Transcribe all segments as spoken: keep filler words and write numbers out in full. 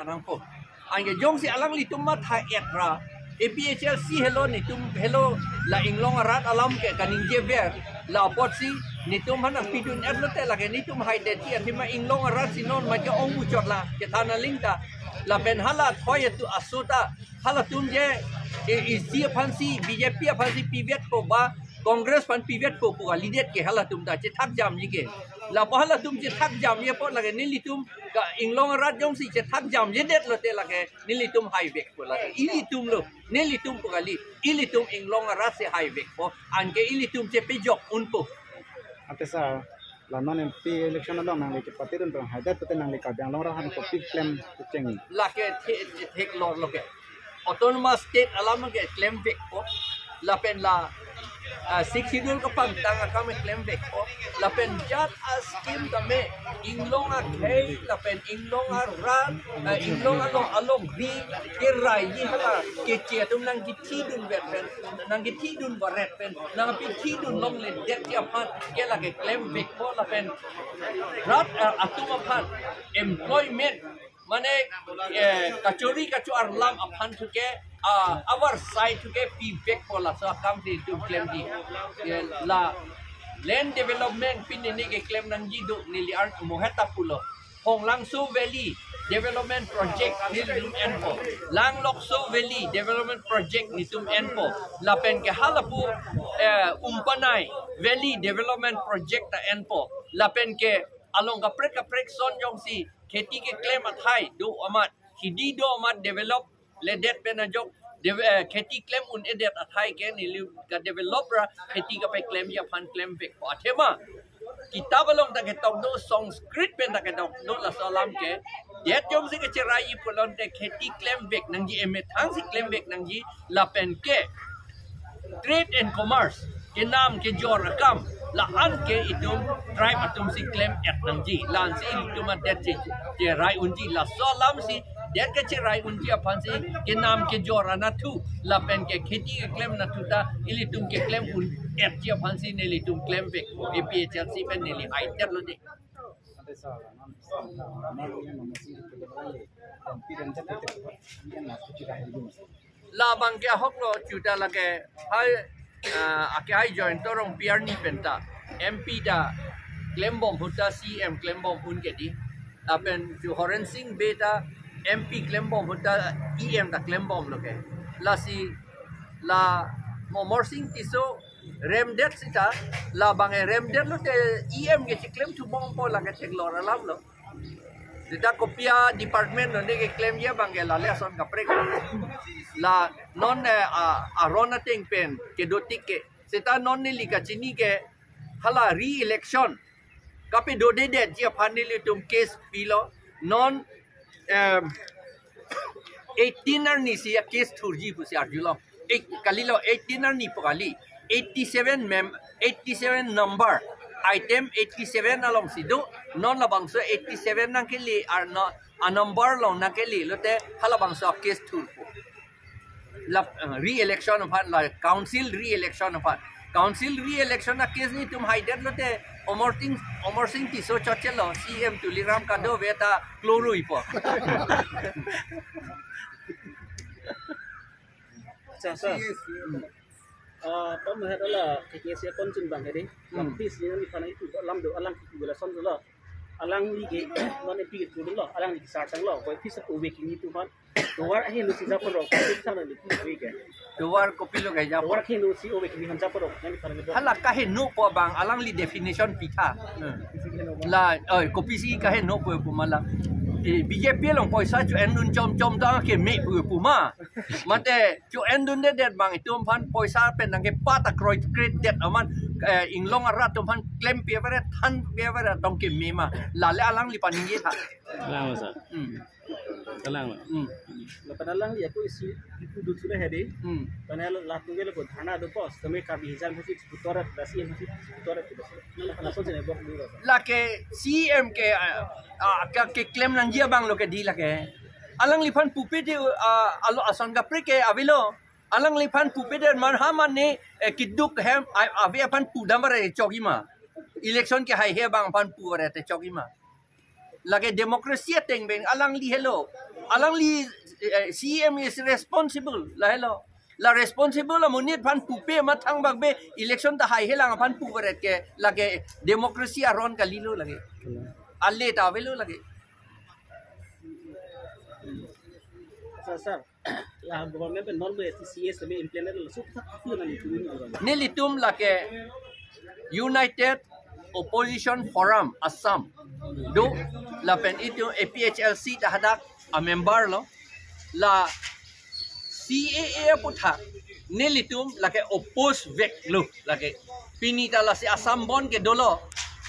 Anangpo. Anke jongsi alanglitum matha-et ra, A P H L C helo, netum helo, la Inglong arat alam ke kaningjever, la apotsi netum aphan nangpidun-et lote lake netum haidetji, athema Inglong arat si non maja ong muchot la kethan aling ta, lapen hala thoi atu aso ta, halatum je, e, isi aphansi, B J P aphansi pivetpo ba Congress aphan pivetpo pu kalidet ke halatum ta chethakjamji ke. Lapu halatum chethakjamji apot lake nelitum ka Inglong arat jongsi chethakjamjedet lote lake nelitum haivekpo lake. Ilitum lo, nelitum pu kali, ilitum Inglong arat si haivekpo, anke ilitum chepejok unpo. Ante sir, la non M P election along nangli kepatidun pen haidet pute nangli Karbi Anglong arat aphan kopi klem kecheng? Lake the-, the-, theklor lo ke. Autonomous State alam ke klemvekpo. Lapen la, ah, Sixth Schedule kapangtang akam klemvekpo. Lapen jat a-scheme tame Inglong akhei, lapen Inglong arat, ah, Inglong along, alongri keraiji hala keche atum nangkethidun vet pen, nangkethidun varet pen, nangpethidun longledetji aphan ke lake klemvekpo lapen rat, ah, atum aphan employment, mane, eh, kachori kachoarlam aphan thuke, ah, our side thuke pivekpo, laso akam si itum klemji. Eh, la land development pini neli keklem nangji do, neli ar moheta pulo. Khonglangso Valley Development Project nelitum enpo. Langlokso Valley Development Project netum enpo. Lapen ke halapu, eh, Umpanai Valley Development Project ta enpo. Lapen ke along kaprek kaprek ason jongsi kheti keklem athai do amat, khidi do amat develop ledet pen ajok, de-, eh, kheti klem un-edet athai ke neli kadevelop ra kheti kapeklemji aphan klemvekpo. Athema kitap along ta ketok do, Sanskrit pen ta ketok do, laso alam ke det jongsi kacheraiji pulote kheti klemvek nangji, emethang si klemvek nangji, lapen ke trade and commerce, kenam kejor akam, la-an ke itum tribe atum si klem-et nangji, la-an si itum adet che, cherai unji, laso alam si det kacherai unji aphan si kenam kejor anatthu, lapen ke kheti keklem anatthu ta ilitum keklem un-etji aphan si nelitum klemvek, A P H L C pen neli haidet lo de. Labang ke ahok lo chuta lake hai, ah, ake hai Jayanta Rongpi arni pen ta M P ta klembom ahut ta C M klembom un ke di. Lapen chu Horen Sing Bey ta M P klembom ahut ta E M ta klembom lo ke. Lasi la Amar Sing Tisso remdet seta, labang e remdet lote E M ke chiklem thubompo, lake theklor alam lo. Seta kopi a-department lo ne keklemji abang ke lale ason kaprek. La non, eh, a, aron ateng pen kedotik ke. Seta non neli kachini ke hala re-election kapadodedetji aphan nelitum case pilo. Non, em, eighteen arni si a-case thurji pusi arjulo. Eight, kalilo, eighteen arni pu kali. Eighty-seven mem-, eighty-seven number. Item eighty-seven along si do. Non labangso eighty-seven nangkele arno, a-number along nangkele lote halabangso a-case thurpo. La, eh, re-election aphan, la council re-election aphan. Council re-election a-case netum haidet lote Amar Sing, Amar Sing Tisso chotchelo, C M Tuliram Kadave ta kloroipo. Acha, sir. Ah, tom het ala, K K C akon chun bang hedi. Hmm. Please, ni nani phana itu lam do, alang itu gula son lo. Alangli ke, non M P ke tu lo, alangli ke sar tang lo, boy office ko wek ni tu man. Tovar ahin lo si japo ro, office sana ni tu wek ke. Tovar kopilo ke japo. Tovar ahin lo si o wek ni han japo ro, nani phana ni. Hala kaheno pu abang, alangli definition pitha. Hmm. La, oi, kopisi kaheno pu pu ma la. Eh, B J P along poisa cho-endun chomchom ta keme pu pu ma. Mate cho-endundedet abang itum aphan poisa pen nangkepat ta kroikredet amat, eh, Inglong arat atum aphan klempi avare thanpi avare tong keme ma. Lale alangli paningje tha. Kalang, sir. Hmm. Kalang. Hmm. Lapen alangli ako isi ipu dut sudah hedi. Hmm. Karena latung ke lo dharna do pos, tame Karbi Hijan pasti putorat dasi yang pasti putorat dasi. Lapen ason sene bok dulu. Lake C M ke, ah, ah, ke, keklem nangji abang lo ke di lake. Alangliphan pupe de, ah, alo ason kaprek ke avelo. Alangliphan pupe de man ha man ne, eh, keduk hem, a-, ave aphan pudam vare chokji ma. Election ke haihe abang aphan pu vare te chokji ma. Lake democracy ateng pen alangli helo. Alangli, eh, C E M is responsible, lahelo. La responsible amonit aphan pupe mathang bakbe election ta haihelang aphan puvaret ke lake democracy aron kalilo lake. Ale ta avelo lake. Sir, sir, la government pen non be C A A implement lo sub tak tu na ni tu ni. Nelitum lake United Opposition Forum Assam do, lapen itum A P H L C ta hadak a member lo, la C A A aputhak nelitum lake oppose veklo lake. Pini ta lasi Assam Bandh ke dolo,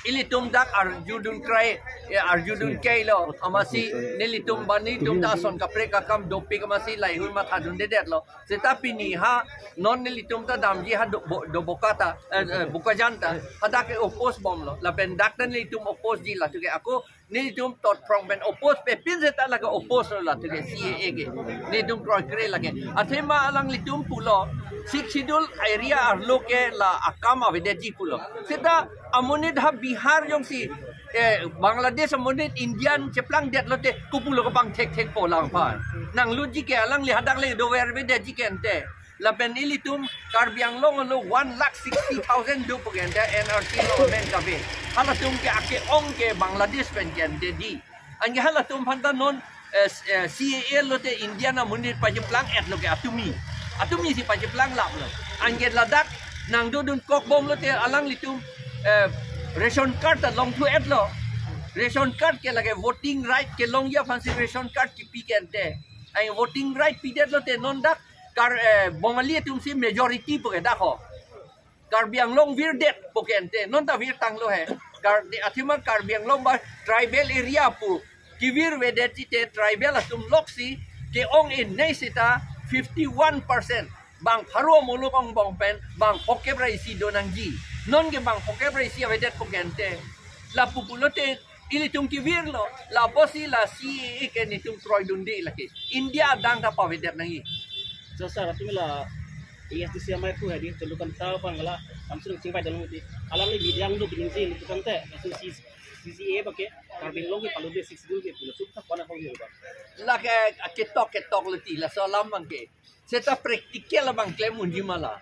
ilitum dak arjudun krai, eh, arjudun kailo, amatsi nelitum bani tum ta ason kaprek akam dopik amatsi lahei hui mathadundedetlo. Seta pini ha non nelitum ta damji ha do, bo, do Boka ta, eh, eh, Bokajan ta, hadak ke oppose bomlo. Lapen dak ta nelitum oppose ji, latum ke ako nelitum tot phrong pen oppose pe pin seta lake oppose lo, latum ke C A A ke. Nelitum kroikre lake. Athema alanglitum pulo, Sixth Schedule area arlo ke la akam avedetji pulo. Seta amonit ha Bihar jongsi, eh, Bangladesh amonit Indian cheplangdetlo te, kopulo kepangthekthekpo lang pa. Nangluji ke alangli hadak le dover avedetji ke ante. Lapen ilitum Karbi Anglong alo one lakh sixty thousand do pu ke ante N R C lo amen kave. Halatum ke ake-ong ke Bangladesh pen ke ante di. Anke halatum aphan ta non, eh, s-, eh, C A A lo te Indian amonit pacheplang-etlo ke atumi. Atumi si pacheplanglaplo. Anke ladak nangdodun kok bomlo te alanglitum, eh, ration card ta longthu-etlo. Ration card ke lake voting right kelongji aphansi ration card kipi ke ante. Ai voting right pidetlo te non dak Kar, eh, Bongali atumsi majority pu ke dak ho. Karbi Anglong virdet pu ke ante, non ta virtanglo he. Kar, de athema Karbi Anglong ba tribal area pu kevir avedetji te tribal atum loksi ke-ong-e nei seta fifty one percent. Bang pharo amuluk angbong pen bang phokep ra isi donangji. Non ke bang phokep ra isi avedet pu ke ante. Lapu pulote ilitum kevirlo, lapusi la C A A ke nelitum kroidunde lake. India adang ta pavedet nangji. So sir, atum la A S D C amai pu hadi cholukan ta pangala, samsung sing pai dalam uti. Alangli media angdo biningsi lutukante, laso C C A A ba ke, Karbi Anglong ke palude Sixth Schedule ke pulo sub tak wana hong ba. Lake ketok ketok leti, laso alam abang ke. Seta practical abang klem unji ma la.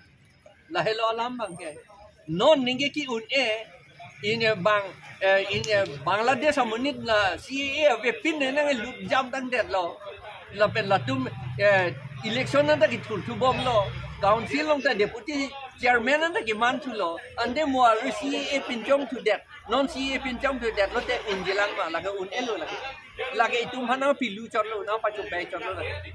Lahelo alam abang ke. Non ningke ke-un-e, in, eh, bang, eh, in, eh, Bangladesh amonit la C A A avepin ne nang lup jam tangdetlo. Lapen latum, eh, election anta kethurthu bomlo. Council along ta deputy chairman anta kemanthulo. Ante mo aru C A A pinchongthudet. Non C A A pinchongthudetlo te unjilang ma, lake un-elo lake. Lake itum aphan pilu chotlo, nangpachobei chotlo lake.